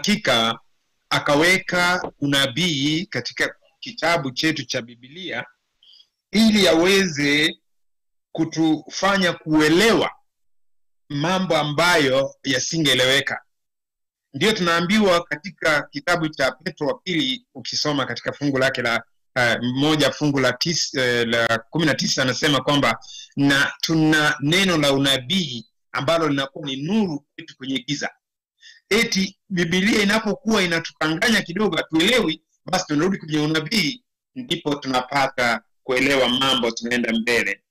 Hakika akaweka unabii katika kitabu chetu cha Biblia ili aweze kutufanya kuelewa mambo ambayo yasingeeleweka. Ndio tunaambiwa katika kitabu cha Petro wa pili, ukisoma katika fungu lake la 1 fungu la 19, anasema kwamba na tuna neno la unabii ambalo linakuwa ni nuru kwetu kwenye giza. Eti Biblia inapokuwa inatukanganya kidogo hatuelewi, basi tunarudi kwenye unabii, ndipo tunapata kuelewa mambo, tunaenda mbele.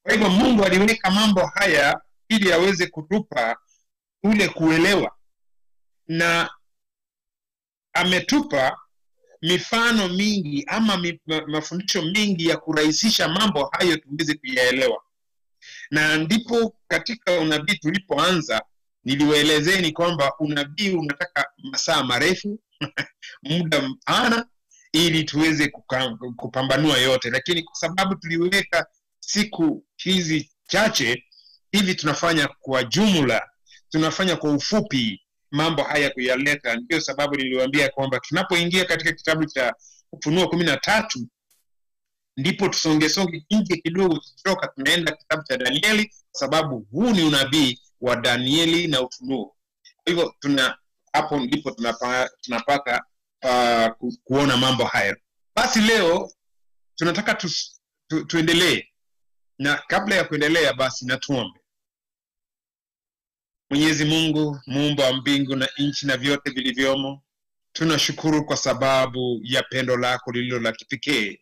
Kwa hivyo Mungu aliweka mambo haya ili aweze kutupa ule kuelewa, na ametupa mifano mingi ama mafundisho mingi ya kurahisisha mambo hayo tuweze kuyaelewa. Na ndipo katika unabii tulipoanza niliwaelezeni kwamba unabii unataka masaa marefu muda mpana ili tuweze kupambanua yote, lakini kwa sababu tuliweka siku hizi chache hivi, tunafanya kwa jumla, tunafanya kwa ufupi mambo haya kuyaleta. Ndio sababu niliwaambia kwamba tunapoingia katika kitabu cha Ufunuo 13 ndipo tusongesonge nje kidogo, tutoka tunaenda kitabu cha Danieli, kwa sababu huu ni unabii wa Danieli na Ufunuo. Kwa hivyo hapo ndipo tunapata kuona mambo haya. Basi leo tunataka tuendelee, na kabla ya kuendelea basi na tuombe. Mwenyezi Mungu, muumba wa mbingu na nchi na vyote vilivyomo, tunashukuru kwa sababu ya pendo lako lililo la kipekee.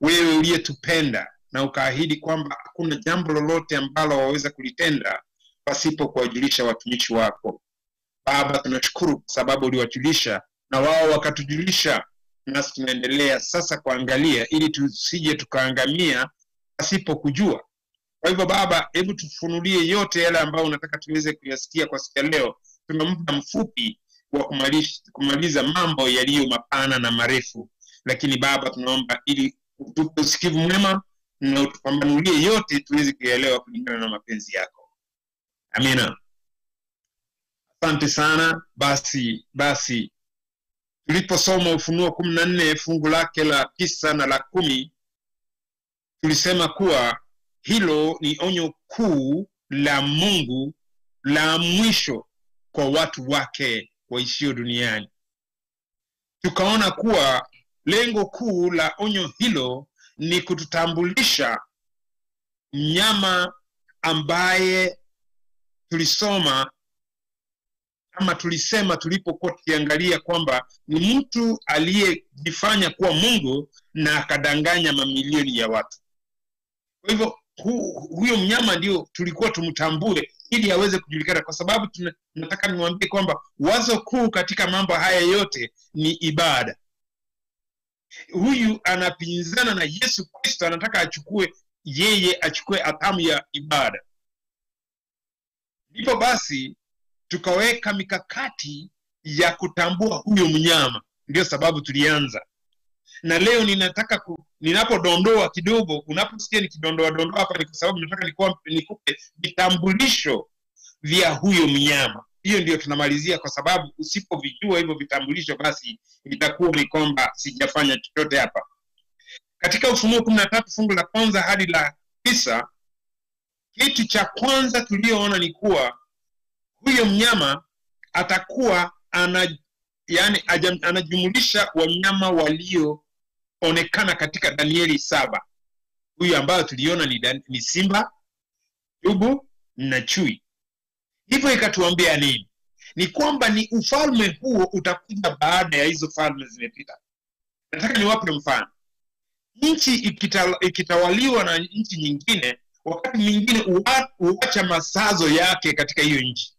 Wewe uliyetupenda na ukaahidi kwamba hakuna jambo lolote ambalo waweza kulitenda pasipo kuwajulisha watumishi wako. Baba, tunashukuru kwa sababu uliwajulisha na wao wakatujulisha, nasi tunaendelea sasa kuangalia ili tusije tukaangamia pasipo kujua. Kwa hivyo Baba, hebu tufunulie yote yale ambayo unataka tuweze kuyasikia kwa siku ya leo. Tuna muda mfupi wa kumaliza mambo yaliyo mapana na marefu, lakini Baba tunaomba ili utupe usikivu mwema na utupambanulie yote tuweze kuyaelewa kulingana na mapenzi yako. Amina. Asante sana. Basi tuliposoma Ufunuo 14 fungu lake la 9 na la 10, tulisema kuwa hilo ni onyo kuu la Mungu la mwisho kwa watu wake waishio duniani. Tukaona kuwa lengo kuu la onyo hilo ni kututambulisha mnyama ambaye tulisoma ama tulisema tulipokuwa tukiangalia kwamba ni mtu aliyejifanya kuwa Mungu na akadanganya mamilioni ya watu. Kwa hivyo huyo mnyama ndio tulikuwa tumtambue ili aweze kujulikana, kwa sababu tunataka niwaambie kwamba wazo kuu katika mambo haya yote ni ibada. Huyu anapinzana na Yesu Kristo, anataka achukue yeye achukue atamu ya ibada. Ndipo basi tukaweka mikakati ya kutambua huyo mnyama. Ndio sababu tulianza. Na leo ninataka ninapodondoa kidogo, unaposikia nikidondoa dondoa hapa ni kwa sababu nataka nikupe vitambulisho vya huyo mnyama. Hiyo ndio tunamalizia, kwa sababu usipovijua hivyo vitambulisho basi itakuwa ni kwamba sijafanya chochote hapa. Katika Ufunuo 13 fungu la 1 hadi la 9, kitu cha kwanza tulioona ni kuwa huyo mnyama atakuwa anajumulisha wanyama walioonekana katika Danieli 7. Huyu ambayo tuliona ni simba, dubu na chui. Hivyo ikatuambia nini? Ni kwamba ni ufalme huo utakuja baada ya hizo falme zimepita. Nataka niwape mfano. Nchi ikitawaliwa na nchi nyingine, wakati mwingine huacha masazo yake katika hiyo nchi.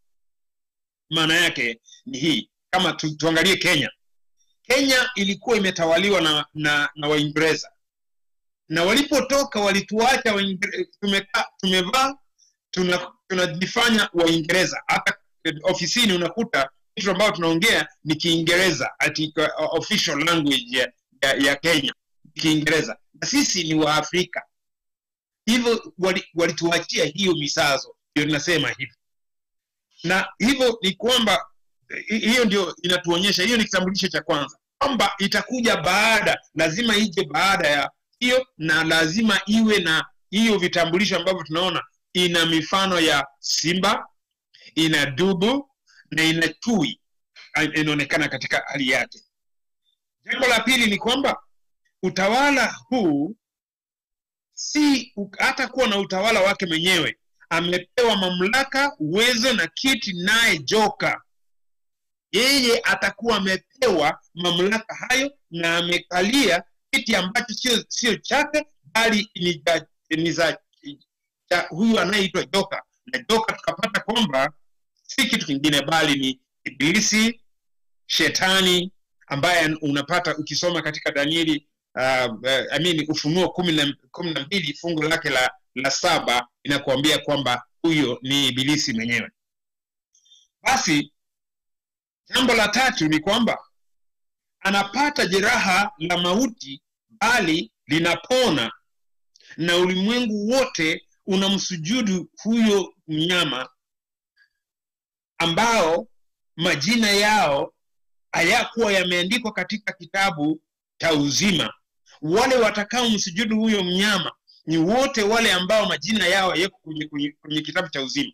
Maana yake ni hii. Kama tuangalie Kenya. Kenya ilikuwa imetawaliwa na Waingereza. Na walipotoka walituacha tumevaa, tunajifanya Waingereza. Hata ofisini unakuta kitu ambacho tunaongea ni Kiingereza, ati official language ya Kenya, Kiingereza. Na sisi ni Waafrika. Hivyo walituachia hiyo misazo. Ndio ninasema hivi. Na hivyo ni kwamba Hiyo ndio inatuonyesha, hiyo ni kitambulisho cha kwanza kwamba itakuja baada, lazima ije baada ya hiyo, na lazima iwe na hiyo vitambulisho ambavyo tunaona. Ina mifano ya simba, ina dubu na ina chui, inaonekana katika hali yake. Jambo la pili ni kwamba utawala huu si hata kuwa na utawala wake mwenyewe. Amepewa mamlaka, uwezo na kiti naye joka. Yeye atakuwa amepewa mamlaka hayo na amekalia kiti ambacho sio chake, bali ni za huyu anayeitwa joka. Na joka tukapata kwamba si kitu kingine bali ni Ibilisi, Shetani, ambaye unapata ukisoma katika Danieli, Ufunuo 12 fungu lake la 7 inakuambia kwamba huyo ni Ibilisi mwenyewe. Basi jambo la tatu ni kwamba anapata jeraha la mauti, bali linapona, na ulimwengu wote unamsujudu huyo mnyama ambao majina yao hayakuwa yameandikwa katika kitabu cha uzima. Wale watakao msujudu huyo mnyama ni wote wale ambao majina yao yako kwenye kitabu cha uzima.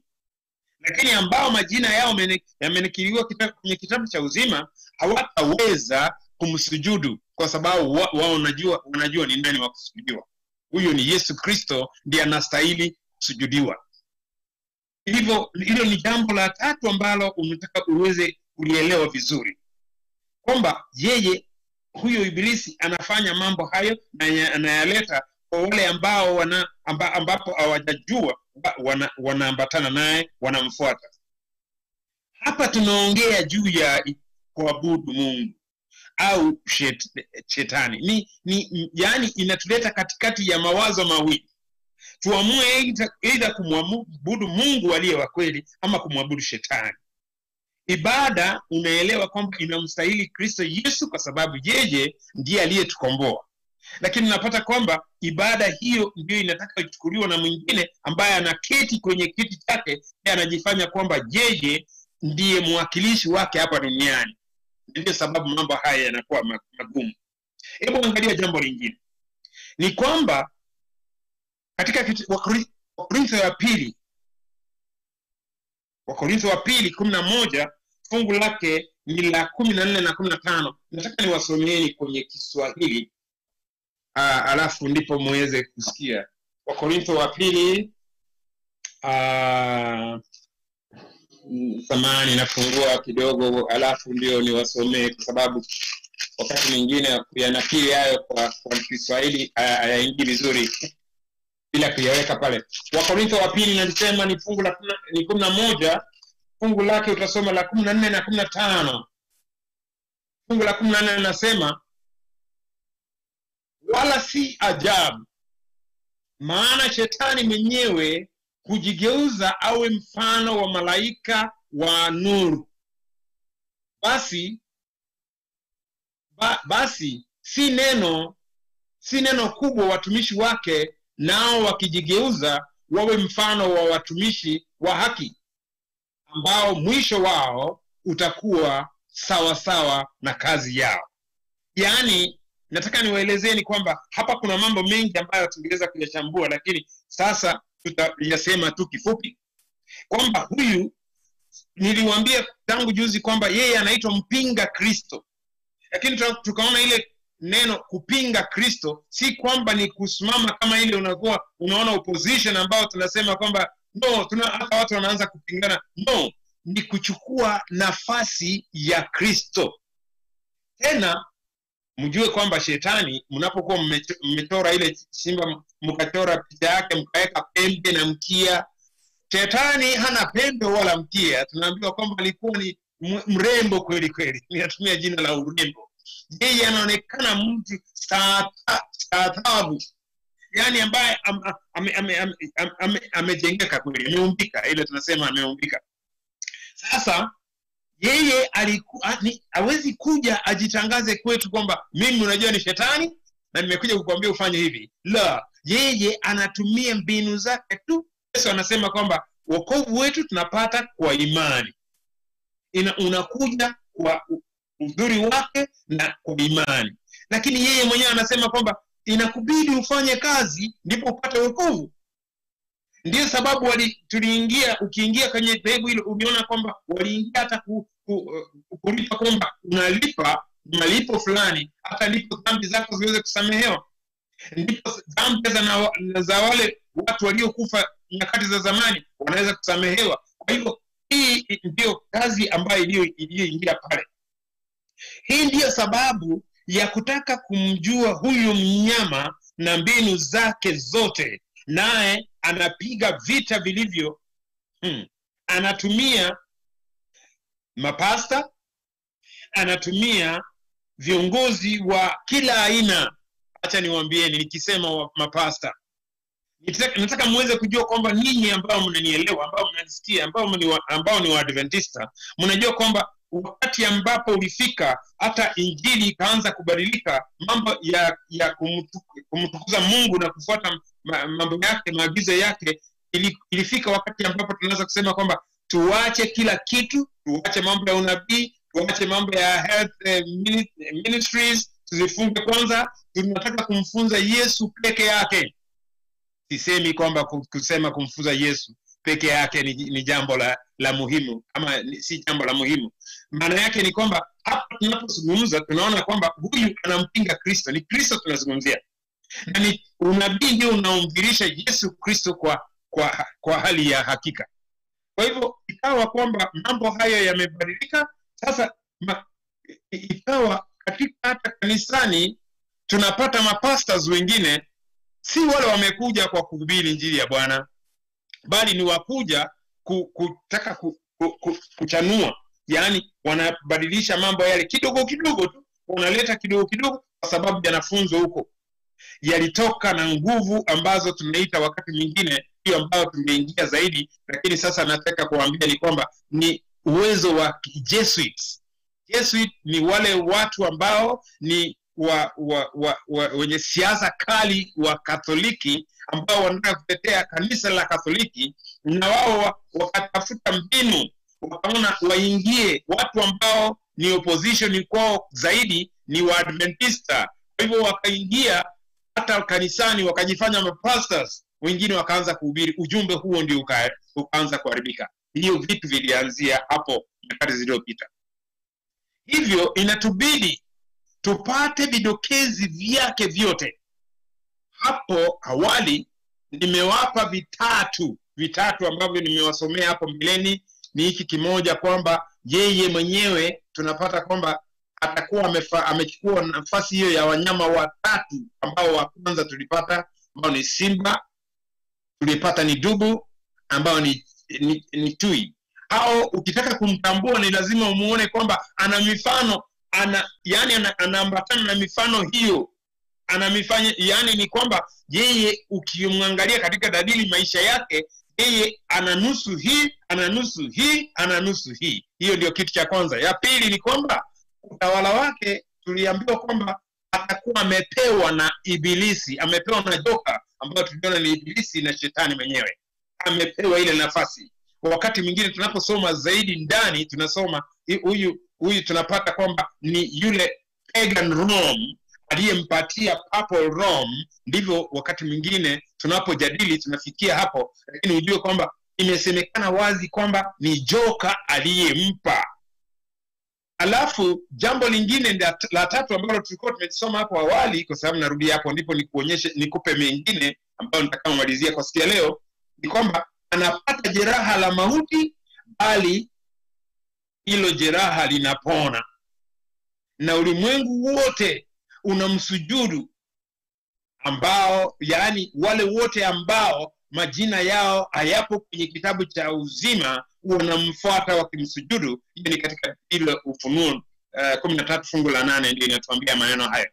Lakini ambao majina yao yamenakiliwa kwenye kitabu cha uzima hawataweza kumsujudu, kwa sababu wao wanajua ni nani wa kusujudiwa. Huyo ni Yesu Kristo, ndiye anastahili kusujudiwa. Hivyo hilo ni jambo la tatu ambalo unataka uweze kulielewa vizuri, kwamba yeye huyo Ibilisi anafanya mambo hayo na anayaleta kwa wale ambao ambapo hawajajua, wanaambatana naye, wanamfuata. Hapa tunaongea juu ya kuabudu Mungu au shetani. Yaani inatuleta katikati ya mawazo mawili. Tuamue either kumwabudu Mungu aliye wa kweli ama kumwabudu shetani. Ibada unaelewa kwamba inamstahili Kristo Yesu kwa sababu yeye ndiye aliyetukomboa. Lakini unapata kwamba ibada hiyo ndio inataka ichukuliwa na mwingine ambaye anaketi kwenye kiti chake, yeye anajifanya kwamba yeye ndiye mwakilishi wake hapa duniani. Ndio sababu mambo haya yanakuwa magumu. Hebu angalia jambo lingine. Ni kwamba katika Wakorintho wa pili, Wakorintho wa pili 11 fungu lake ni la 14 na 15. Nataka niwasomeeni kwenye Kiswahili, alafu ndipo muweze kusikia. Wakorintho wa pili, samahani nafungua kidogo alafu ndio niwasomee, kwa sababu wakati mwingine kuyanakili hayo kwa Kiswahili hayaingii vizuri bila kuyaweka pale. Wakorintho wa pili nalisema ni fungu la 11, fungu lake utasoma la 14 na 15. Fungu la 14 nasema, wala si ajabu, maana shetani mwenyewe kujigeuza awe mfano wa malaika wa nuru. Basi si neno kubwa watumishi wake nao wakijigeuza wawe mfano wa watumishi wa haki, ambao mwisho wao utakuwa sawa sawa na kazi yao. Yaani nataka niwaelezeni kwamba hapa kuna mambo mengi ambayo tungeweza kuyachambua, lakini sasa tutayasema tu kifupi. Kwamba huyu niliwaambia tangu juzi kwamba yeye anaitwa mpinga Kristo. Lakini tukaona ile neno kupinga Kristo si kwamba ni kusimama kama ile unakuwa unaona opposition ambao tunasema kwamba no, tuna hata watu wanaanza kupingana. No, ni kuchukua nafasi ya Kristo. Tena mjue kwamba shetani, mnapokuwa mmechora ile simba, mkachora picha yake mkaweka pembe na mkia, shetani hana pembe wala mkia. Tunaambiwa kwamba alikuwa ni mrembo kweli kweli. Ninatumia jina la urembo. Yeye anaonekana mtu staatabu, yani ambaye amejengeka kweli, ameumbika, ile tunasema ameumbika. Sasa yeye hawezi kuja ajitangaze kwetu kwamba mimi unajua ni shetani na nimekuja kukuambia ufanye hivi. La, yeye anatumia mbinu zake tu. Yesu anasema kwamba wokovu wetu tunapata kwa imani. Unakuja kwa uzuri wake na kwa imani. Lakini yeye mwenyewe anasema kwamba inakubidi ufanye kazi ndipo upate wokovu. Ndio sababu tuliingia, ukiingia kwenye dhehebu hilo umeona kwamba waliingia hata kulipa, kwamba unalipa malipo fulani hata ndipo dhambi zako ziweze kusamehewa. Ndipo dhambi za wale watu waliokufa nyakati za zamani wanaweza kusamehewa. Kwa hivyo hii ndio kazi ambayo iliyoingia pale. Hii ndiyo sababu ya kutaka kumjua huyu mnyama na mbinu zake zote. Naye anapiga vita vilivyo. Anatumia mapasta, anatumia viongozi wa kila aina. Acha niwaambieni, nikisema mapasta, nataka muweze kujua kwamba ninyi ambao mnanielewa, ambao mnanisikia, ambao ni Waadventista, mnajua kwamba wakati ambapo ulifika hata injili ikaanza kubadilika, mambo ya kumtukuza Mungu na kufuata mambo yake, maagizo yake, ilifika wakati ambapo tunaweza kusema kwamba tuache kila kitu, tuache mambo ya unabii, tuache mambo ya health ministries, tuzifunge kwanza. Tunataka kumfunza Yesu peke yake. Sisemi kwamba kusema kumfunza Yesu peke yake ni jambo la muhimu, ama si jambo la muhimu. Maana yake ni kwamba hapa tunapozungumza tunaona kwamba huyu anampinga Kristo. Ni Kristo tunazungumzia. Na ni unabii ndio unaomdhihirisha Yesu Kristo kwa hali ya hakika. Kwa hivyo ikawa kwamba mambo haya yamebadilika. Sasa ikawa katika hata kanisani tunapata mapastors wengine si wale wamekuja kwa kuhubiri injili ya Bwana, bali ni wakuja kutaka kuchanua. Yaani wanabadilisha mambo yale kidogo kidogo tu, wanaleta kidogo kidogo kwa sababu yanafunzwa huko. Yalitoka na nguvu ambazo tunaita wakati mwingine hiyo ambayo tumeingia zaidi, lakini sasa nataka kuambia ni kwamba ni uwezo wa Jesuits. Jesuit ni wale watu ambao ni wenye siasa kali wa Katoliki, ambao wanataka kutetea kanisa la Katoliki, na wao wakatafuta mbinu, wakaona waingie watu ambao ni opposition kwao zaidi ni Waadventista. Kwa hivyo wakaingia hata kanisani wakajifanya mapastors, wengine wakaanza kuhubiri ujumbe huo, ndio ukaanza kuharibika. Hiyo vitu vilianzia hapo nyakati zilizopita. Hivyo inatubidi tupate vidokezi vyake vyote. Hapo awali nimewapa vitatu ambavyo nimewasomea hapo mbeleni. Ni hiki kimoja kwamba yeye mwenyewe tunapata kwamba atakuwa amechukua nafasi hiyo ya wanyama watatu ambao wa kwanza tulipata ambao ni simba, tulipata ni dubu ambao ni tui. Hao ukitaka kumtambua ni lazima umuone kwamba ana mifano, anaambatana na mifano hiyo. Ana mifano, yani ni kwamba yeye ukimwangalia katika dalili maisha yake, yeye ana nusu hii, ana nusu hii, ana nusu hii. Hiyo ndio kitu cha kwanza. Ya pili ni kwamba utawala wake tuliambiwa kwamba atakuwa amepewa na ibilisi, amepewa na joka ambayo tuliona ni ibilisi na shetani mwenyewe. Amepewa ile nafasi. Kwa wakati mwingine tunaposoma zaidi ndani tunasoma huyu tunapata kwamba ni yule pagan Rome aliyempatia Papal Rome. Ndivyo wakati mwingine tunapojadili tunafikia hapo, lakini ujue kwamba imesemekana wazi kwamba ni joka aliyempa. Alafu jambo lingine la tatu ambalo tulikuwa tumesoma hapo awali, kwa sababu narudi hapo ndipo nikuonyeshe, nikupe mengine ambayo nitakamalizia kwa siku ya leo, ni kwamba anapata jeraha la mauti, bali hilo jeraha linapona na ulimwengu wote unamsujudu, ambao yani wale wote ambao majina yao hayapo kwenye kitabu cha uzima wanamfuata wakimsujudu. Hiyo ni katika ile Ufunuo 13 fungu la 8 ndio inatuambia maneno hayo.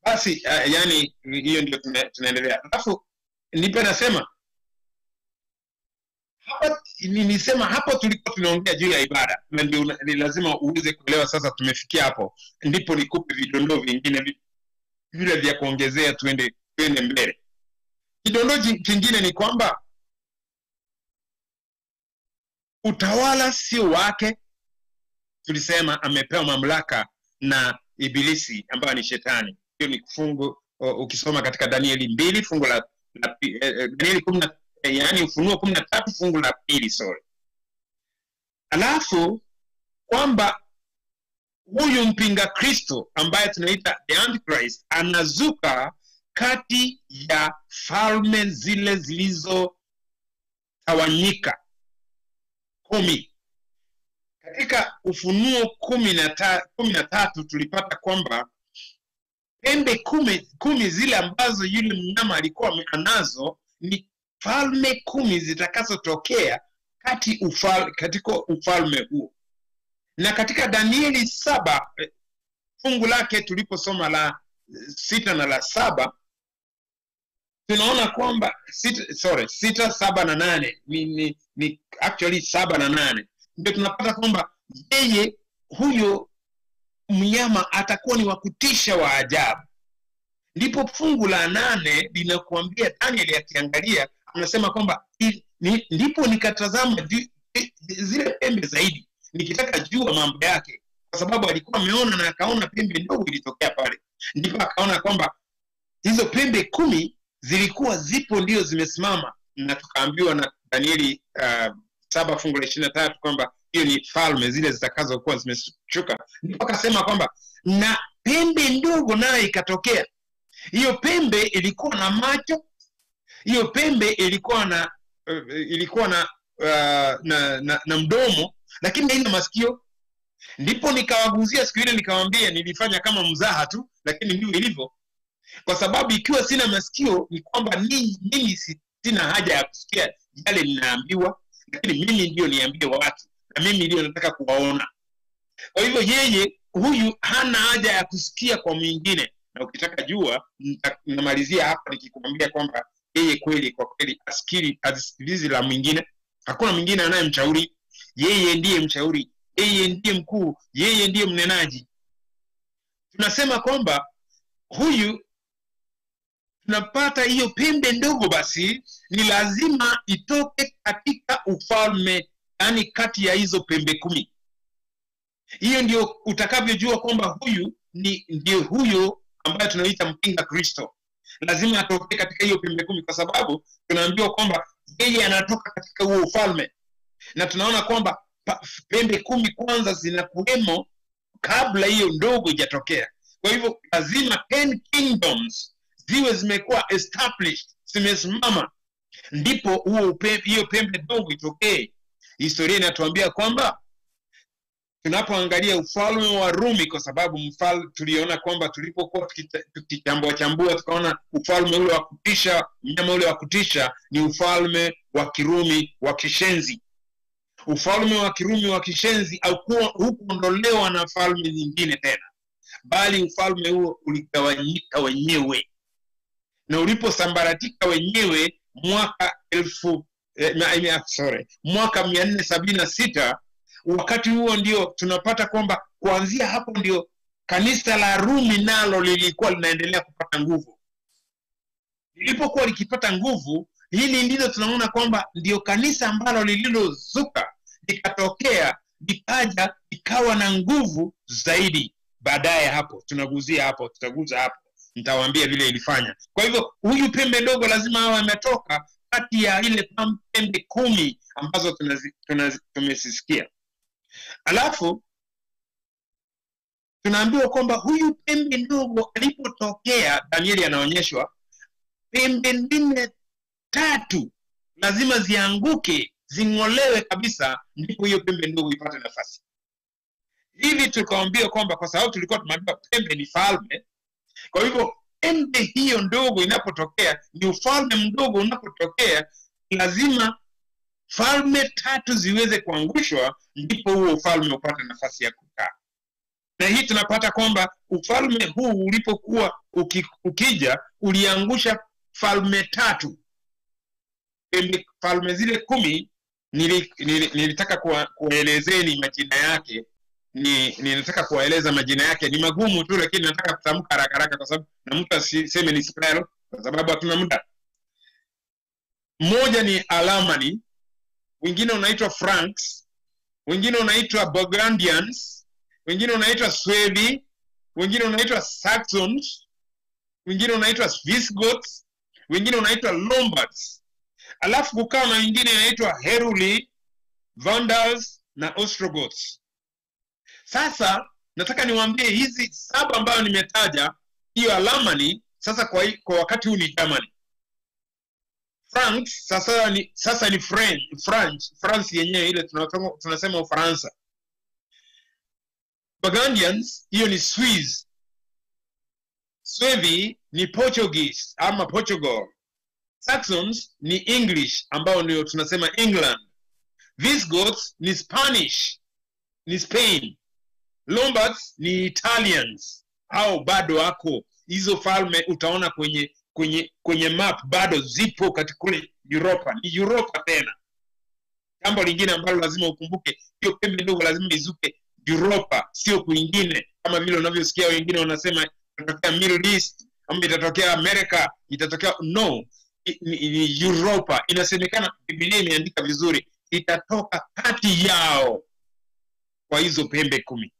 Basi yani hiyo ndio tunaendelea. Alafu nipe nasema hapa, nilisema hapo tulikuwa tunaongea juu ya ibada, na ndio ni lazima uweze kuelewa sasa tumefikia hapo, ndipo nikupe vidondoo vingine vile vya kuongezea tuende mbele. Kidondoo kingine ni kwamba utawala sio wake, Tulisema amepewa mamlaka na Ibilisi ambaye ni Shetani. Hiyo ni fungu ukisoma katika Danieli 2 fungu la Danieli 10, yaani Ufunuo 13 fungu la 2, sorry. Alafu kwamba huyu mpinga Kristo ambaye tunaita the Antichrist anazuka kati ya falme zile zilizotawanyika 10. Katika Ufunuo 13 tulipata kwamba pembe 10 zile ambazo yule mnyama alikuwa anazo ni falme 10 zitakazotokea katika ufalme huo. Na katika Danieli 7 fungu lake tuliposoma la 6 na la 7, tunaona kwamba 6, 7 na 8 ni actually 7 na 8, ndio tunapata kwamba yeye huyo mnyama atakuwa ni wa kutisha wa ajabu. Ndipo fungu la 8 linakuambia, Daniel akiangalia anasema kwamba ndipo nikatazama zile pembe zaidi nikitaka jua mambo yake, kwa sababu alikuwa ameona na akaona pembe ndogo ilitokea pale. Ndipo akaona kwamba hizo pembe 10 zilikuwa zipo ndio zimesimama, na tukaambiwa na Danieli 7 fungu la 23 kwamba hiyo ni falme zile zitakazokuwa zimeshuka. Ndipo akasema kwamba na pembe ndogo nayo ikatokea. Hiyo pembe ilikuwa na macho, hiyo pembe ilikuwa na na mdomo, lakini haina masikio. Ndipo nikawaguzia siku ile nikawaambia nilifanya kama mzaha tu, lakini ndivyo ilivyo. Kwa sababu ikiwa sina masikio ni kwamba mimi sina haja ya kusikia yale ninaambiwa, lakini mimi ndio niambie watu na mimi ndio nataka kuwaona. Kwa hivyo yeye huyu hana haja ya kusikia kwa mwingine. Na ukitaka jua, namalizia hapa nikikwambia kwamba yeye kweli kwa kweli asikilizi la mwingine. Hakuna mwingine anayemshauri. Yeye ndiye mshauri, yeye ndiye mkuu, yeye ndiye mnenaji. Tunasema kwamba huyu tunapata hiyo pembe ndogo, basi ni lazima itoke katika ufalme, yani kati ya hizo pembe 10. Hiyo ndio utakavyojua kwamba huyu ni ndio huyo ambaye tunaita mpinga Kristo. Lazima atoke katika hiyo pembe 10, kwa sababu tunaambiwa kwamba yeye anatoka katika huo ufalme. Na tunaona kwamba pembe 10 kwanza zinakuwemo kabla hiyo ndogo ijatokea. Kwa hivyo lazima 10 kingdoms ziwe zimekuwa established, zimesimama, ndipo huo hiyo pembe ndogo itokee. Historia inatuambia kwamba tunapoangalia ufalme wa Rumi, kwa sababu tuliona kwamba tulipokuwa tukichambua chambua tukaona ufalme ule wa kutisha, mnyama ule wa kutisha ni ufalme wa Kirumi wa kishenzi. Ufalme wa Kirumi wa kishenzi hukuondolewa na falme nyingine tena, bali ufalme huo uligawanyika wenyewe. Na uliposambaratika wenyewe mwaka 476, wakati huo ndio tunapata kwamba kuanzia hapo ndio kanisa la Rumi nalo lilikuwa linaendelea kupata nguvu. Lilipokuwa likipata nguvu, hili ndilo tunaona kwamba ndio kanisa ambalo lililozuka, likatokea, likaja, likawa na nguvu zaidi. Baadaye hapo tunaguzia hapo, tutaguza hapo, nitawaambia vile ilifanya. Kwa hivyo huyu pembe ndogo lazima awe ametoka kati ya ile pembe 10 ambazo tumesisikia. Alafu tunaambiwa kwamba huyu pembe ndogo alipotokea, Danieli anaonyeshwa pembe 4 3 lazima zianguke, zingolewe kabisa, ndipo hiyo pembe ndogo ipate nafasi. Hivi tukaambiwa kwamba kwa sababu tulikuwa tumeambiwa pembe ni falme, kwa hivyo pembe hiyo ndogo inapotokea, ni ufalme mdogo unapotokea, lazima falme 3 ziweze kuangushwa, ndipo huo ufalme upate nafasi ya kukaa. Na hii tunapata kwamba ufalme huu ulipokuwa ukija, uliangusha falme 3. Falme zile 10 nilitaka kuelezeni majina yake. Ninataka kuwaeleza majina yake, ni magumu tu, lakini nataka kutamka haraka haraka kwa sababu na mtu asiseme ni spell, kwa sababu hatuna muda. Mmoja ni Alamani, mwingine unaitwa Franks, wengine wanaitwa Burgundians, wengine wanaitwa Suebi, wengine wanaitwa Saxons, wengine wanaitwa Visigoths, wengine wanaitwa Lombards. Alafu kukawa na wengine inaitwa Heruli, Vandals na Ostrogoths. Sasa nataka niwaambie hizi 7 ambayo nimetaja, hiyo Alamani sasa kwa wakati huu ni Germany. Franks sasa ni French, France yenyewe ile tunasema Ufaransa. Burgundians hiyo ni Swiss. Suevi ni Portuguese ama Portugal. Saxons ni English ambao ndio tunasema England. Visigoths ni Spanish, ni Spain. Lombards ni Italians. Hao bado wako. Hizo falme utaona kwenye map bado zipo katika kule Europa. Ni Europa tena. Jambo lingine ambalo lazima ukumbuke, hiyo pembe ndogo lazima izuke Europa, sio kwingine. Kama vile unavyosikia wengine wanasema itatokea Middle East, ama itatokea America, itatokea, no, ni Europa. Inasemekana Biblia imeandika vizuri, itatoka kati yao kwa hizo pembe 10,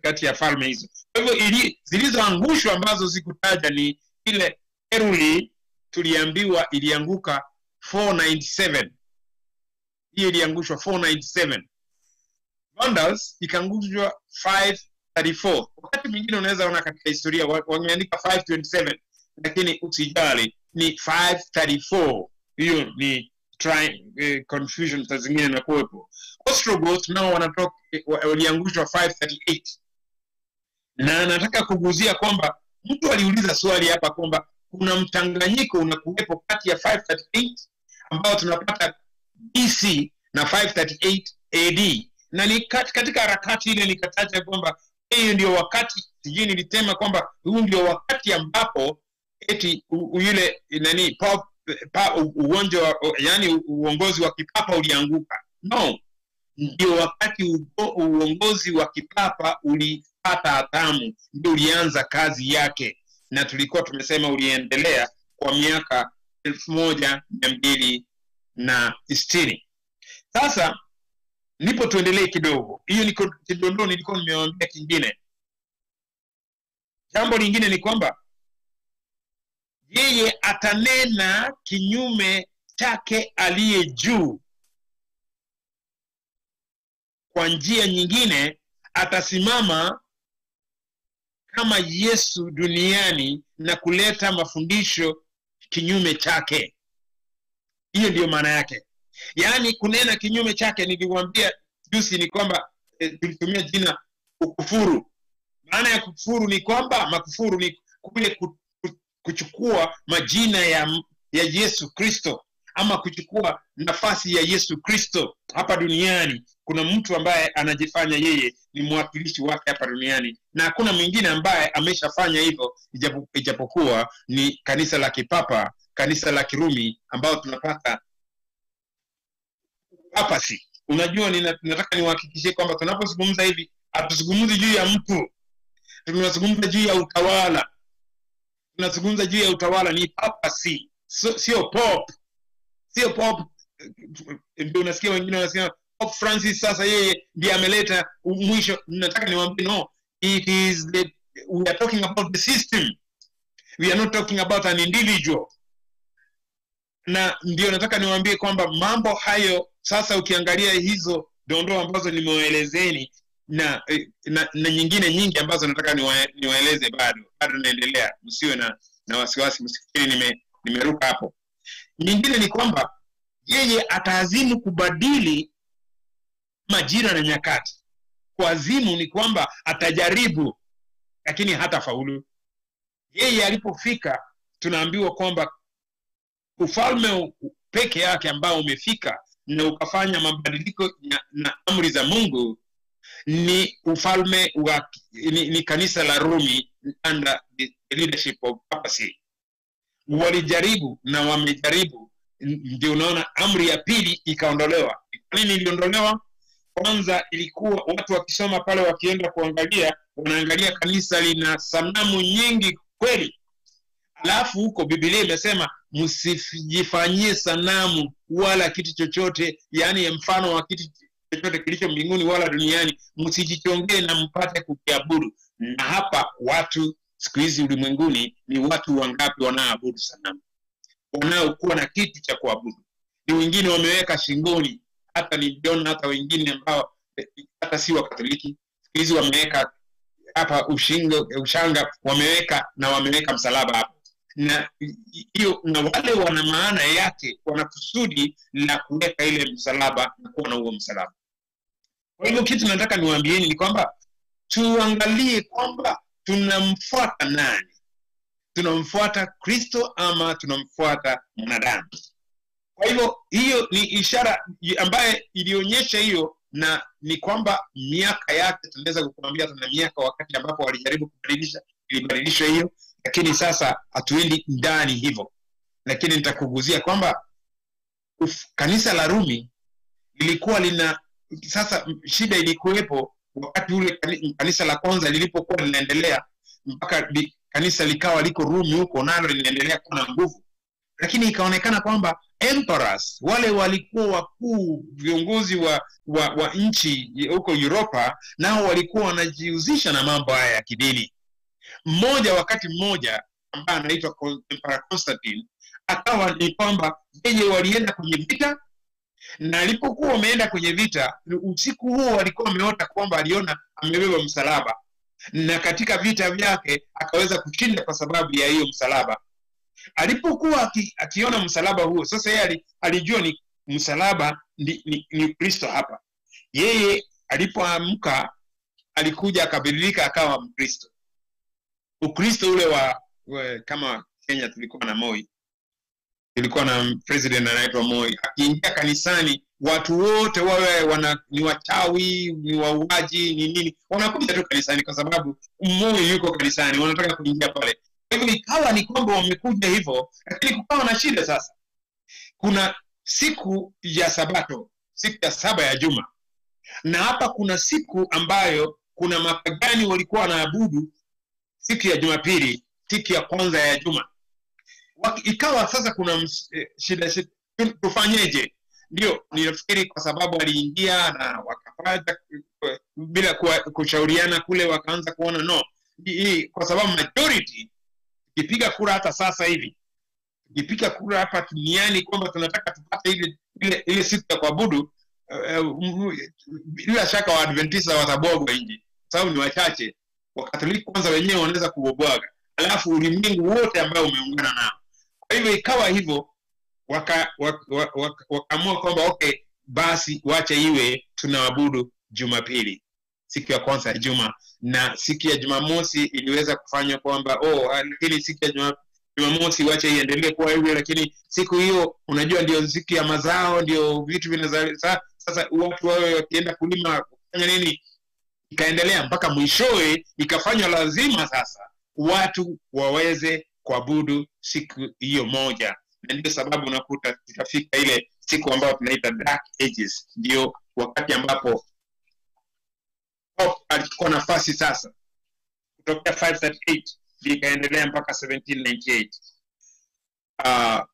kati ya falme hizo. Kwa hivyo zilizoangushwa ambazo sikutaja ni ile Heruli, tuliambiwa ilianguka 497. Hiyo iliangushwa 497. Vandals ikaangushwa 534. Wakati mwingine unaweza ona katika historia wameandika 527, lakini usijali, ni 534. Hiyo ni confusion saa zingine na kuwepo. Ostrogoths nao wanatoka, waliangushwa 538. Na nataka kuguzia kwamba mtu aliuliza swali hapa kwamba kuna mchanganyiko unakuwepo kati ya 538 ambao tunapata BC na 538 AD. Na ni katika harakati ile nikataja kwamba hiyo ndio wakati, sijui nilisema kwamba huu ndio wakati ambapo eti yule nani ugonjwa, yani uongozi wa kipapa ulianguka. No, ndio wakati uongozi wa kipapa ulipata hatamu, ndio ulianza kazi yake, na tulikuwa tumesema uliendelea kwa miaka 1260. Sasa nipo tuendelee kidogo. Hiyo ni kidondoo nilikuwa nimewaambia kingine. Jambo lingine ni kwamba yeye atanena kinyume chake aliye juu. Kwa njia nyingine atasimama kama Yesu duniani na kuleta mafundisho kinyume chake. Hiyo ndio maana yake. Yaani kunena kinyume chake, niliwaambia juzi ni kwamba tulitumia jina ukufuru. Maana ya kufuru ni kwamba makufuru ni kule kuchukua majina ya Yesu Kristo, ama kuchukua nafasi ya Yesu Kristo hapa duniani. Kuna mtu ambaye anajifanya yeye ni mwakilishi wake hapa duniani, na hakuna mwingine ambaye ameshafanya hivyo ijapokuwa ni kanisa la kipapa, kanisa la Kirumi ambao tunapata papasi. Unajua, nataka niwahakikishie kwamba tunapozungumza hivi hatuzungumzi juu ya mtu, tunazungumza juu ya utawala. Tunazungumza juu ya utawala, ni papasi, sio pop. Sio pop. Ndio unasikia wengine wanasema Pope Francis sasa yeye ndiye ameleta mwisho. Nataka niwaambie no, it is the, we are talking about the system. We are not talking about an individual. Na ndio nataka niwaambie kwamba mambo hayo sasa ukiangalia hizo dondoo ambazo nimewaelezeni na nyingine nyingi ambazo nataka niwaeleze bado naendelea, msiwe na wasiwasi, msifikiri nimeruka hapo. Nyingine ni kwamba yeye ataazimu kubadili majira na nyakati. Kuazimu ni kwamba atajaribu lakini hatafaulu. Yeye alipofika tunaambiwa kwamba ufalme peke yake ambao umefika na ukafanya mabadiliko na amri za Mungu ni ufalme wa ni kanisa la Rumi under the leadership of papacy. Walijaribu na wamejaribu, ndio unaona amri ya pili ikaondolewa. Kwa nini iliondolewa? Kwanza ilikuwa watu wakisoma pale wakienda kuangalia, wanaangalia kanisa lina sanamu nyingi kweli. Alafu huko Biblia imesema msijifanyie sanamu wala kitu chochote, yani mfano wa kitu chochote kilicho mbinguni wala duniani, msijichongee na mpate kukiabudu. Na hapa watu siku hizi ulimwenguni ni watu wangapi wanaoabudu sanamu, wanaokuwa na kitu cha kuabudu? Ni wengine wameweka shingoni, hata niliona hata wengine ambao hata si wa Katoliki siku hizi wameweka hapa ushanga wameweka, na wameweka msalaba hapo. Na hiyo, na wale wana maana yake, wana kusudi la kuweka ile msalaba na kuwa na huo msalaba. Kwa hivyo kitu nataka niwaambieni ni kwamba tuangalie kwamba tunamfuata nani? Tunamfuata Kristo ama tunamfuata mwanadamu? Kwa hivyo hiyo ni ishara ambaye ilionyesha hiyo, na ni kwamba miaka yake tunaweza kukuambia tuna miaka wakati ambapo walijaribu kubadilisha, ilibadilishwa hiyo, lakini sasa hatuendi ndani hivyo. Lakini nitakuguzia kwamba kanisa la Rumi lilikuwa lina, sasa shida ilikuwepo wakati ule kanisa la kwanza lilipokuwa linaendelea mpaka kanisa likawa liko Rumi huko, nalo linaendelea kuwa na nguvu. Lakini ikaonekana kwamba emperors wale walikuwa wakuu viongozi wa nchi huko Europa, nao walikuwa wanajihusisha na mambo haya ya kidini. Mmoja wakati mmoja ambaye anaitwa Emperor Constantine, akawa ni kwamba yeye walienda kwenye vita, na alipokuwa wameenda kwenye vita usiku huo alikuwa ameota kwamba aliona amebeba msalaba, na katika vita vyake akaweza kushinda kwa sababu ya hiyo msalaba. Alipokuwa akiona msalaba huo, sasa yeye alijua ni msalaba ni Kristo hapa. Yeye alipoamka alikuja akabadilika akawa Mkristo. Ukristo ule wa kama Kenya tulikuwa na Moi, tulikuwa na president anaitwa Moi. Akiingia kanisani watu wote wawe ni wachawi, ni wauaji, ni nini, wanakuja tu kanisani kwa sababu Moi yuko kanisani, wanataka kuingia pale. Kwa hivyo ikawa ni kwamba wamekuja hivyo, lakini kukawa na shida sasa. Kuna siku ya Sabato, siku ya saba ya juma. Na hapa kuna siku ambayo kuna mapagani walikuwa wanaabudu siku ya Jumapili, siku ya kwanza ya juma. Ikawa sasa kuna shida, tufanyeje? Ndio, ninafikiri kwa sababu aliingia na wakafanya bila kushauriana kule, wakaanza kuona no. Hii kwa sababu majority ikipiga kura hata sasa hivi, ikipiga kura hapa duniani kwamba tunataka tupate ile siku ya kuabudu, bila shaka wa Adventista watabwagwa nje, sababu ni wachache. Wakatoliki kwanza wenyewe wanaweza kubwagwa, alafu ulimwengu wote ambao umeungana nao. Kwa hivyo ikawa hivyo, wakaamua kwamba okay, basi wacha iwe tunaabudu Jumapili, siku ya kwanza ya juma. Na siku ya Jumamosi iliweza kufanywa kwamba lakini siku ya Jumamosi wacha iendelee kuwa hivyo, lakini siku hiyo unajua ndio siku ya mazao, ndio vitu vinazaa. Sasa watu wao wakienda kulima kufanya nini, ikaendelea mpaka mwishowe ikafanywa lazima sasa watu waweze kuabudu siku hiyo moja. Na ndio sababu unakuta ikafika ile siku ambayo tunaita Dark Ages, ndio wakati ambapo Pope alikuwa nafasi sasa kutoka 538 ikaendelea mpaka 1798.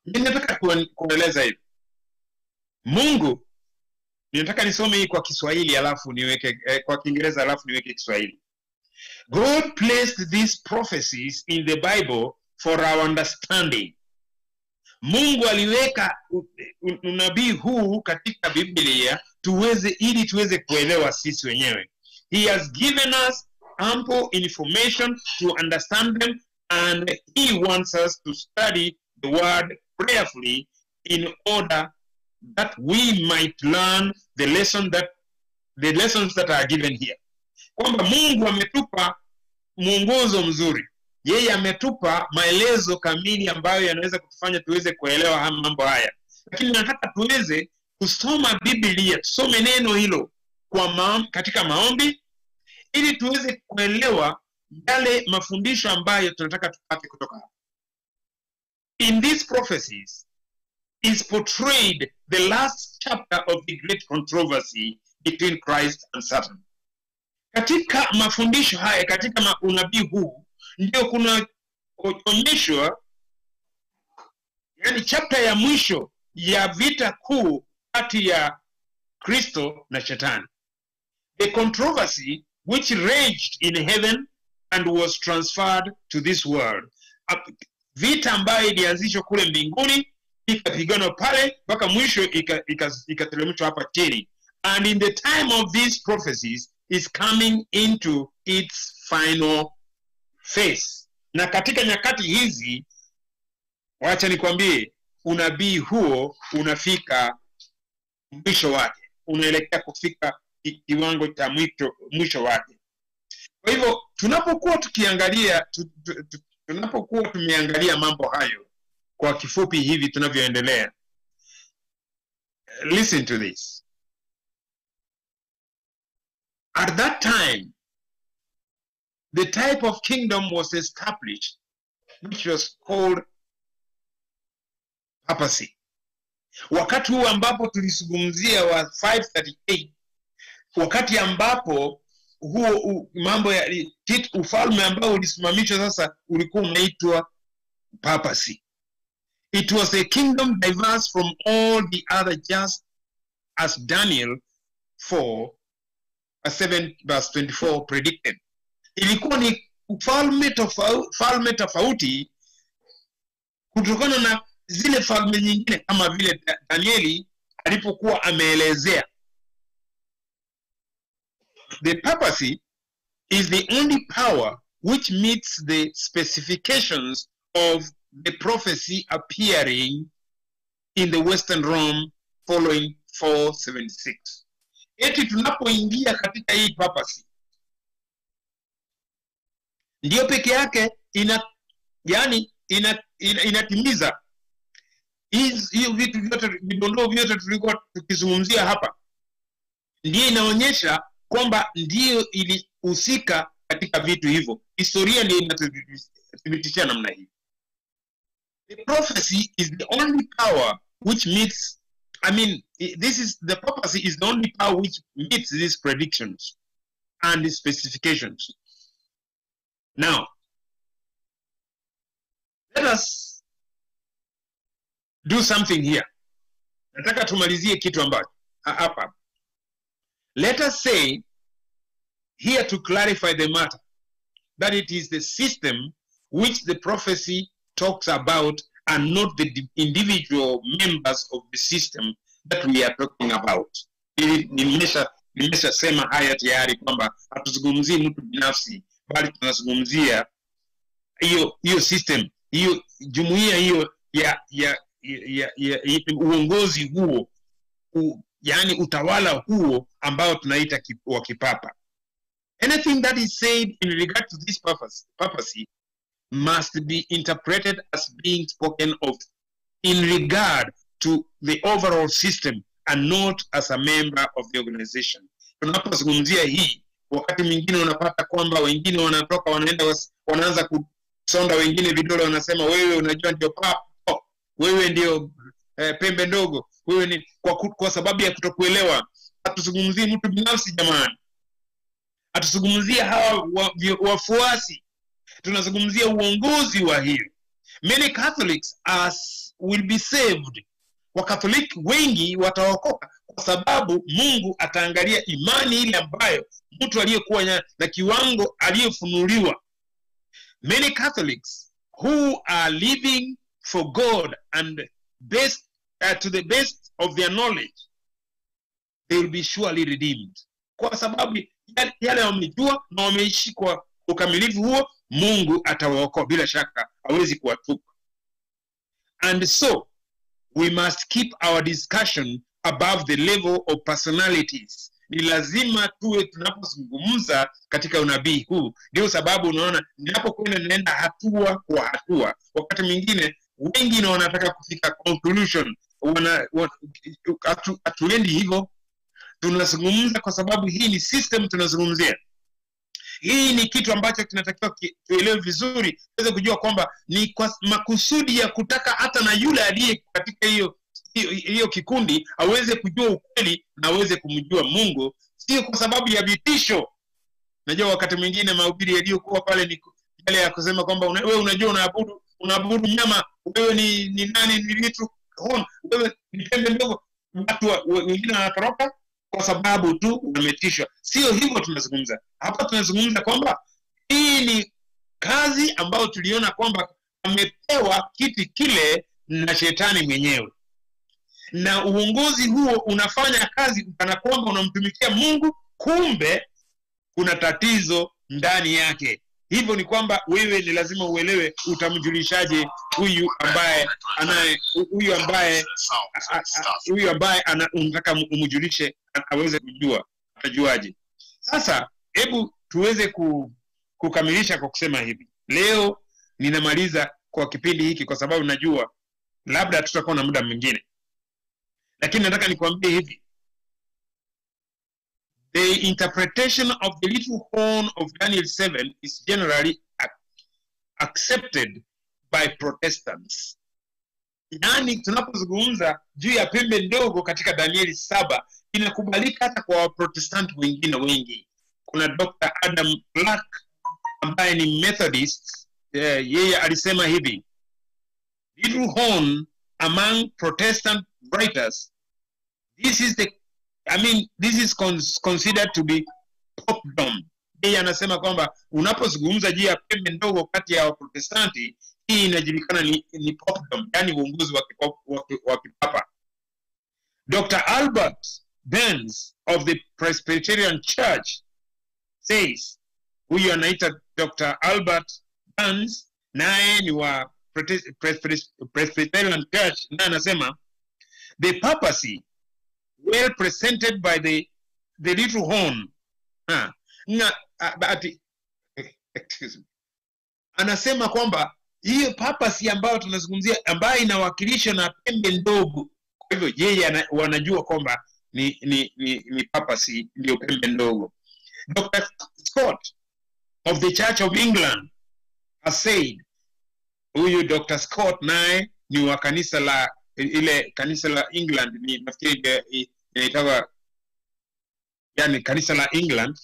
Mimi nataka kueleza hivi. Mungu, ninataka nisome hii kwa Kiswahili alafu niweke kwa Kiingereza alafu niweke Kiswahili. God placed these prophecies in the Bible for our understanding. Mungu aliweka unabii huu katika Biblia ili tuweze kuelewa sisi wenyewe. He has given us ample information to understand them, and he wants us to study the word prayerfully in order that we might learn the lessons that are given here. Kwamba Mungu ametupa mwongozo mzuri. Yeye ametupa maelezo kamili ambayo yanaweza kutufanya tuweze kuelewa mambo haya. Lakini nataka tuweze kusoma Biblia, tusome neno hilo kwa katika maombi, ili tuweze kuelewa yale mafundisho ambayo tunataka tupate kutoka hapa. In these prophecies is portrayed the last chapter of the great controversy between Christ and Satan. Katika mafundisho haya, katika unabii huu, ndio kuna onyeshwa, yani chapter ya mwisho ya vita kuu kati ya Kristo na Shetani. The controversy which raged in heaven and was transferred to this world. Vita ambayo ilianzishwa kule mbinguni ikapiganwa pale mpaka mwisho ikateremshwa hapa chini. And in the time of these prophecies is coming into its final phase. Na katika nyakati hizi, wacha nikwambie, unabii huo unafika mwisho wake, unaelekea kufika kiwango cha mwisho wake. Kwa hivyo tunapokuwa tukiangalia tunapokuwa tumeangalia mambo hayo kwa kifupi hivi tunavyoendelea, listen to this. At that time, the type of kingdom was established which was called papacy. Wakati huu ambapo tulizungumzia wa 538, wakati ambapo huo mambo ya ufalme ambao ulisimamishwa sasa ulikuwa unaitwa papacy. It was a kingdom diverse from all the other, just as Daniel 4:7 verse 24 predicted. Ilikuwa ni falme tofauti kutokana na zile falme nyingine, kama vile Danieli alipokuwa ameelezea. The papacy is the only power which meets the specifications of the prophecy appearing in the Western Rome following 476. Eti tunapoingia katika hii papacy, ndiyo peke yake inatimiza hiyo vitu vyote, vidondoo vyote tulikuwa tukizungumzia hapa. Ndiyo inaonyesha kwamba ndiyo ilihusika katika vitu hivyo. Historia ndiyo inathibitisha namna hii. The prophecy is the only power which meets, I mean, this is the papacy is the only power which meets these predictions and the specifications. Now, let us do something here. Nataka tumalizie kitu ambacho hapa. Let us say here, to clarify the matter, that it is the system which the prophecy talks about and not the individual members of the system that we are talking about. Nimeshasema haya tayari kwamba hatuzungumzii mtu binafsi, bali tunazungumzia hiyo system, hiyo jumuiya hiyo ya uongozi huo, yani utawala huo ambao tunaita wa kipapa. Anything that is said in regard to this papacy must be interpreted as being spoken of in regard to the overall system and not as a member of the organization. Tunapozungumzia hii, wakati mwingine unapata kwamba wengine wanatoka wanaenda wanaanza kusonda wengine vidole, wanasema wewe unajua ndio papa, wewe ndio pembe ndogo, wewe ni kwa sababu ya kutokuelewa. Hatuzungumzii mtu binafsi jamani, hatuzungumzii hawa wafuasi, tunazungumzia uongozi wa hiyo. Many Catholics will be saved. Wakatoliki wengi wataokoka kwa sababu Mungu ataangalia imani ile ambayo mtu aliyekuwa na kiwango aliyefunuliwa. Many Catholics who are living for God and best, to the best of their knowledge, they will be surely redeemed. Kwa sababu yale wamejua na wameishi kwa ukamilifu huo, Mungu atawaokoa bila shaka, hawezi kuwatupa. And so we must keep our discussion above the level of personalities. Ni lazima tuwe tunapozungumza katika unabii huu. Ndio sababu unaona ninapokwenda ninaenda hatua kwa hatua. Wakati mwingine wengi wanataka kufika conclusion, hatuendi hivyo. Tunazungumza kwa sababu hii ni system tunazungumzia. Hii ni kitu ambacho kinatakiwa tuelewe vizuri, tuweze kujua kwamba ni kwa makusudi ya kutaka hata na yule aliye katika hiyo kikundi aweze kujua ukweli na aweze kumjua Mungu, sio kwa sababu ya vitisho. Najua wakati mwingine mahubiri yaliyokuwa pale ni yale ya kusema kwamba wewe unajua unaabudu mnyama, wewe ni nani, ni vitu, wewe ni pembe ndogo. Watu wengine wanatoroka, kwa sababu tu wametishwa. Sio hivyo tunazungumza hapa. Tunazungumza kwamba hii ni kazi ambayo tuliona kwamba amepewa kiti kile na shetani mwenyewe, na uongozi huo unafanya kazi kana kwamba unamtumikia Mungu, kumbe kuna tatizo ndani yake. Hivyo ni kwamba wewe ni lazima uelewe utamjulishaje huyu ambaye anaye huyu ambaye huyu ambaye unataka umjulishe aweze kujua, atajuaje? Sasa hebu tuweze kukamilisha kwa kusema hivi. Leo ninamaliza kwa kipindi hiki kwa sababu najua labda tutakuwa na muda mwingine. Lakini nataka nikwambie hivi. The interpretation of the little horn of Daniel 7 is generally accepted by Protestants. Yaani tunapozungumza juu ya pembe ndogo katika Danieli 7 inakubalika hata kwa Waprotestant wengine wengi. Kuna Dr. Adam Clark ambaye ni Methodist, yeye alisema hivi: little horn among Protestant writers, this is the this is considered to be popdom. Yeye anasema kwamba unapozungumza juu ya pembe ndogo kati ya Waprotestanti, hii inajulikana ni popdom, yani uongozi wa kipapa. Dr. Albert Benz of the Presbyterian Church says, huyu anaita Dr. Albert Benz, naye ni wa Presbyterian Church, na anasema the papacy well presented by the little horn. Excuse me. Anasema kwamba hiyo papacy ambayo tunazungumzia ambayo inawakilishwa na pembe ndogo, kwa hivyo yeye wanajua kwamba ni papacy ndio pembe ndogo. Dr. Scott of the Church of England has said, huyu Dr. Scott naye ni wa kanisa la ile kanisa la England, ni nafikiri inaitwa yani kanisa la England,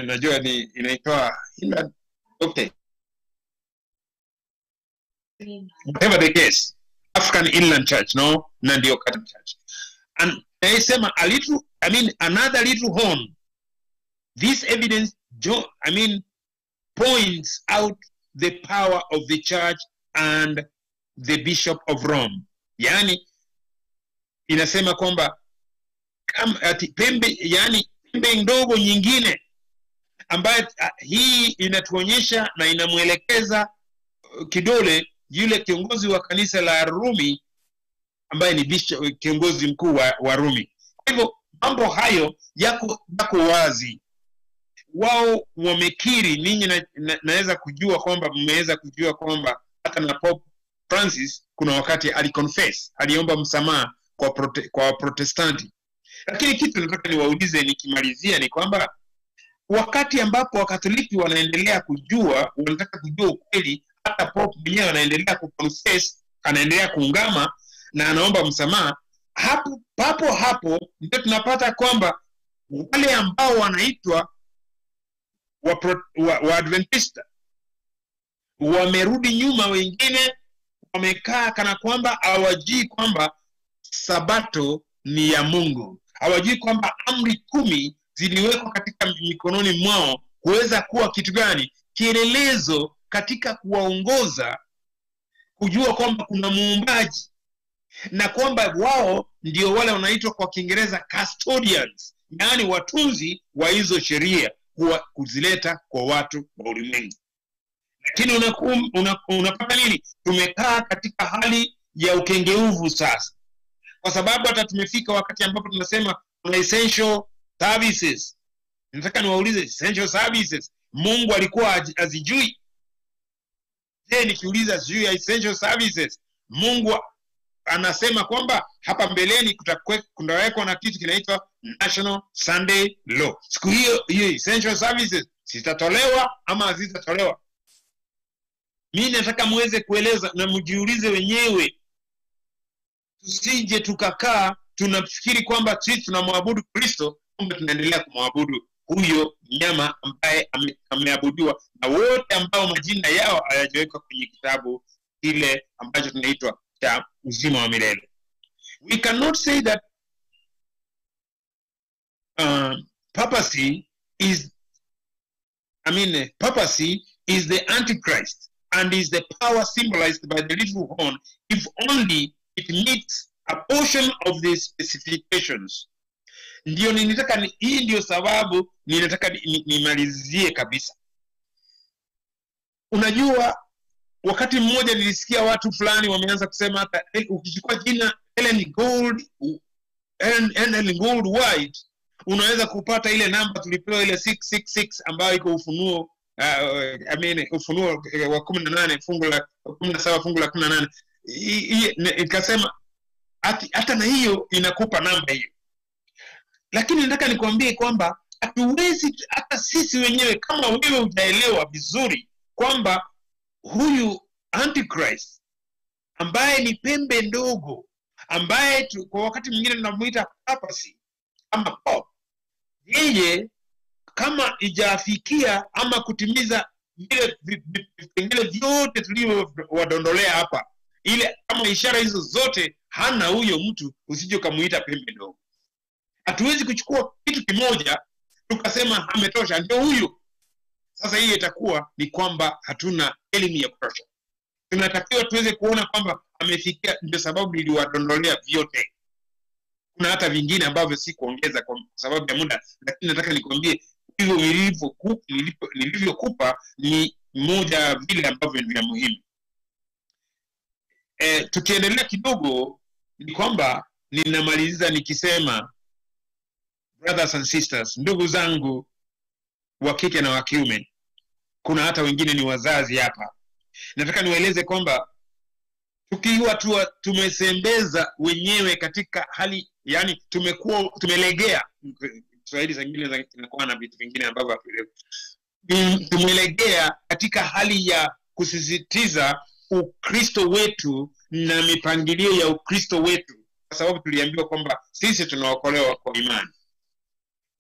najua ni inaitwa England, okay, whatever the case, African Inland Church, no, na ndio Catholic Church. And they say a little, another little horn. This evidence, points out the power of the church and the Bishop of Rome. Yani inasema kwamba pembe, yani pembe ndogo nyingine ambayo hii inatuonyesha na inamuelekeza kidole yule kiongozi wa kanisa la Rumi ambaye ni bishop, kiongozi mkuu wa Rumi. Kwa hivyo mambo hayo yako wazi. Wao wamekiri. Ninyi naweza kujua kwamba mmeweza kujua kwamba hata na Pope Francis kuna wakati aliconfess, aliomba msamaha kwa Protestanti. Lakini kitu nataka niwaulize nikimalizia ni kwamba wakati ambapo Wakatoliki wanaendelea kujua, wanataka kujua ukweli, hata Pope mwenyewe anaendelea kuconfess, anaendelea kuungama na anaomba msamaha, hapo papo hapo ndio tunapata kwamba wale ambao wanaitwa wa Adventista wamerudi nyuma, wengine wamekaa kana kwamba hawajui kwamba Sabato ni ya Mungu, hawajui kwamba amri 10 ziliwekwa katika mikononi mwao kuweza kuwa kitu gani, kielelezo katika kuwaongoza kujua kwamba kuna muumbaji, na kwamba wao ndio wale wanaitwa kwa Kiingereza custodians, yani watunzi wa hizo sheria, kuzileta kwa watu wa ulimwengu. Lakini unapata nini? Tumekaa katika hali ya ukengeuvu sasa, kwa sababu hata tumefika wakati ambapo tunasema kuna essential services. Nataka niwaulize, essential services Mungu alikuwa azijui? Je, nikiuliza juu ya essential services, Mungu anasema kwamba hapa mbeleni kutawekwa na kitu kinaitwa National Sunday Law. Siku hiyo hiyo essential services zitatolewa ama hazitatolewa? Mimi nataka muweze kueleza na mjiulize wenyewe. Tusije tukakaa tunafikiri kwamba sisi tunamwabudu Kristo, kumbe tunaendelea kumwabudu huyo mnyama ambaye ameabudiwa na wote ambao majina yao hayajawekwa kwenye kitabu kile ambacho tunaitwa cha uzima wa milele. We cannot say that papacy is, papacy is the Antichrist and is the power symbolized by the little horn if only it meets a portion of the specifications. Ndio ninataka, hii ndio sababu ninataka nimalizie kabisa. Unajua, wakati mmoja nilisikia watu fulani wameanza kusema hata ukichukua jina Ellen Gould White unaweza kupata ile namba tulipewa, ile 666 ambayo iko Ufunuo, Ufunuo wa 18 fungu la 17 fungu la 18. Ikasema hata na hiyo inakupa namba hiyo. Lakini nataka nikwambie kwamba hatuwezi, hata sisi wenyewe kama wewe hujaelewa vizuri kwamba huyu Antichrist ambaye ni pembe ndogo, ambaye kwa wakati mwingine tunamuita papacy ama pop, yeye kama ijafikia ama kutimiza vile vipengele vyote tulivyowadondolea hapa, ile kama ishara hizo zote hana huyo mtu, usije ukamuita pembe ndogo. Hatuwezi kuchukua kitu kimoja tukasema ametosha, ndio huyu. Sasa hii itakuwa ni kwamba hatuna elimu ya kutosha. Tunatakiwa tuweze kuona kwamba amefikia, ndio sababu niliwadondolea vyote. Kuna hata vingine ambavyo si kuongeza kwa sababu ya muda, lakini nataka nikwambie hivyo nilivyokupa ni moja vile ambavyo ni vya muhimu. Tukiendelea kidogo ni kwamba ninamaliza nikisema, brothers and sisters, ndugu zangu wa kike na wa kiume, kuna hata wengine ni wazazi hapa. Nataka niwaeleze kwamba tukiwa tumesembeza wenyewe katika hali, yani tumekuwa tumelegea, Kiswahili zingine zinakuwa na vitu vingine ambavyo hatuelewi. Tumelegea katika hali ya kusisitiza Ukristo wetu na mipangilio ya Ukristo wetu, kwa sababu tuliambiwa kwamba sisi tunaokolewa kwa imani.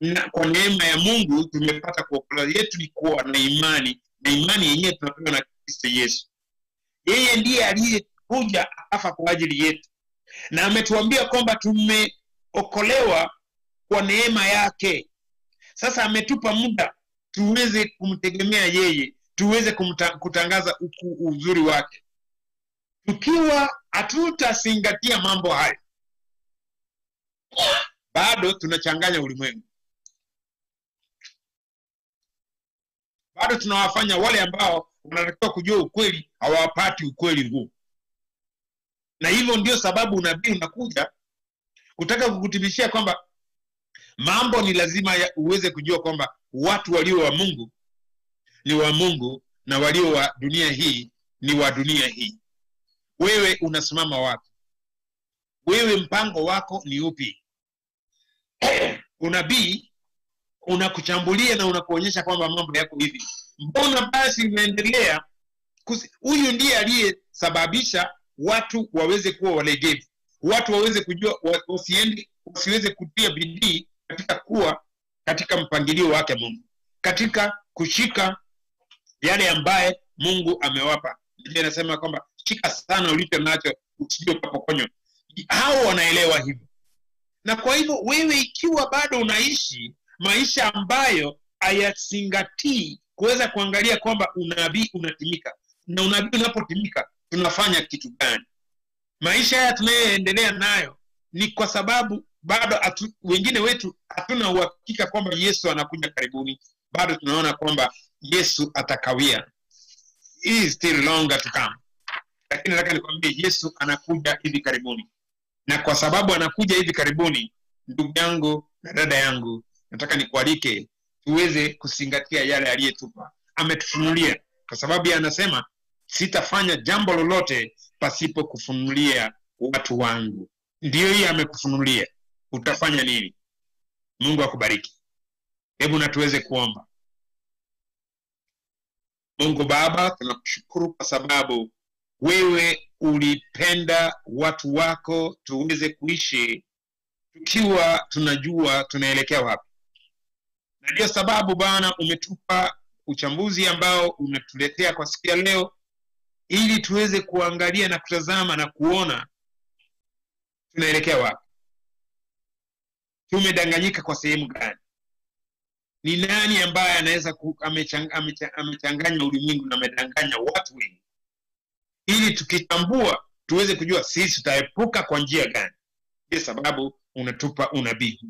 Na kwa neema ya Mungu tumepata kuokolewa. Yetu ni kuwa na imani, na imani yenyewe tunapewa na Kristo Yesu. Yeye ndiye aliyekuja akafa kwa ajili yetu, na ametuambia kwamba tumeokolewa kwa neema yake. Sasa ametupa muda tuweze kumtegemea yeye, tuweze kutangaza uzuri wake. Tukiwa hatutazingatia mambo haya, bado tunachanganya ulimwengu. Bado tunawafanya wale ambao wanatakiwa kujua ukweli hawapati ukweli huu. Na hivyo ndio sababu unabii unakuja kutaka kukuthibitishia kwamba mambo ni lazima uweze kujua kwamba watu walio wa Mungu ni wa Mungu na walio wa dunia hii ni wa dunia hii. Wewe unasimama wapi? Wewe mpango wako ni upi? Unabii unakuchambulia na unakuonyesha kwamba mambo yako hivi. Mbona basi umeendelea? Huyu ndiye aliyesababisha watu waweze kuwa walegevu, watu waweze kujua, wasiweze kutia bidii katika kuwa katika mpangilio wake Mungu, katika kushika yale ambaye Mungu amewapa. Biblia inasema kwamba shika sana ulicho nacho usije ukapokonywa. Hao wanaelewa hivyo. Na kwa hivyo wewe ikiwa bado unaishi maisha ambayo hayazingatii kuweza kuangalia kwamba unabii unatimika, na unabii unapotimika tunafanya kitu gani? Maisha haya tunayoendelea nayo ni kwa sababu bado wengine wetu hatuna uhakika kwamba Yesu anakuja karibuni. Bado tunaona kwamba Yesu atakawia. He is still longer to come. Lakini nataka nikwambie Yesu anakuja hivi karibuni. Na kwa sababu anakuja hivi karibuni, ndugu yangu na dada yangu, nataka nikualike tuweze kuzingatia yale aliyetupa. Ametufunulia. Kwa sababu yeye anasema sitafanya jambo lolote pasipo kufunulia watu wangu. Ndiyo hii amekufunulia. Utafanya nini? Mungu akubariki. Hebu na tuweze kuomba. Mungu Baba, tunakushukuru kwa sababu wewe ulipenda watu wako tuweze kuishi tukiwa tunajua tunaelekea wapi. Na ndio sababu Bwana umetupa uchambuzi ambao unatuletea kwa siku ya leo, ili tuweze kuangalia na kutazama na kuona Tunaelekea wapi? Tumedanganyika kwa sehemu gani? Ni nani ambaye anaweza amechanganya ulimwengu na amedanganya watu wengi? Ili tukitambua tuweze kujua sisi tutaepuka kwa njia gani. Ndio sababu unatupa unabii.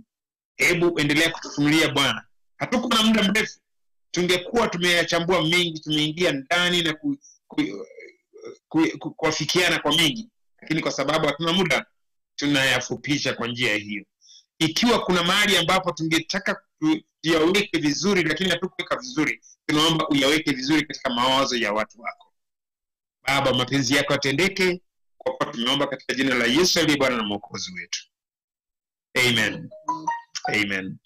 Hebu endelea kutufunulia Bwana. Hatuko na muda mrefu. Tungekuwa tumeyachambua mengi, tumeingia ndani na kuafikiana kwa mengi, lakini kwa sababu hatuna muda tunayafupisha kwa njia hiyo. Ikiwa kuna mahali ambapo tungetaka tuyaweke vizuri lakini hatukuweka vizuri, tunaomba uyaweke vizuri katika mawazo ya watu wako. Baba, mapenzi yako yatendeke, kwa kuwa tumeomba katika jina la Yesu aliye Bwana na Mwokozi wetu. Amen. Amen.